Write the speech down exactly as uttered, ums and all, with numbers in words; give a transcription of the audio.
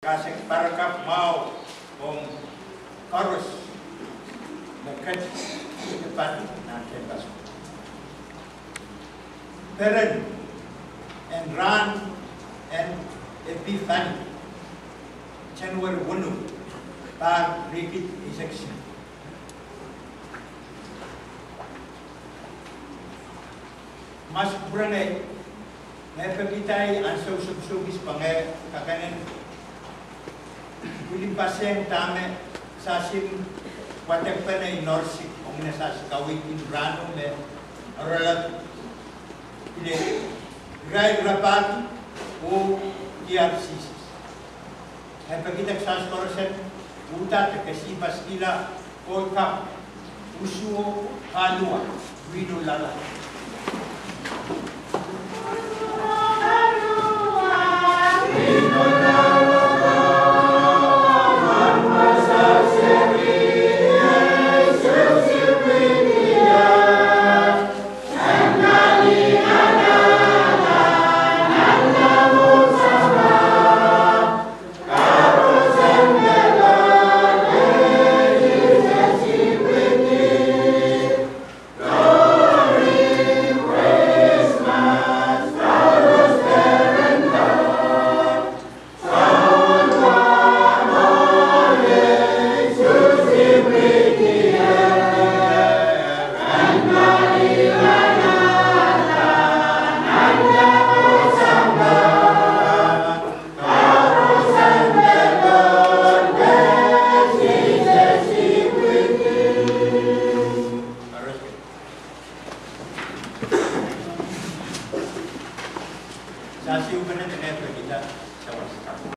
Kasik parakap mwahu ong koaros me ket, e pahn nan tehnpas. Peren en rahn en Epipani, January weneu, pahr rienkid eisek isuh. Mas pwurehng me pekidai ansou sopisopi pwe ngehi kak enen pil paseng dahme sahs en wadekpene norsik ong ni sahs kaweid en rahno me oaralap pil irair rapahki oh diar Sises. E pekida sahs koaros en uhda de kesipaskihla koul kapw, usuo, kaluwa, wihno loalloale.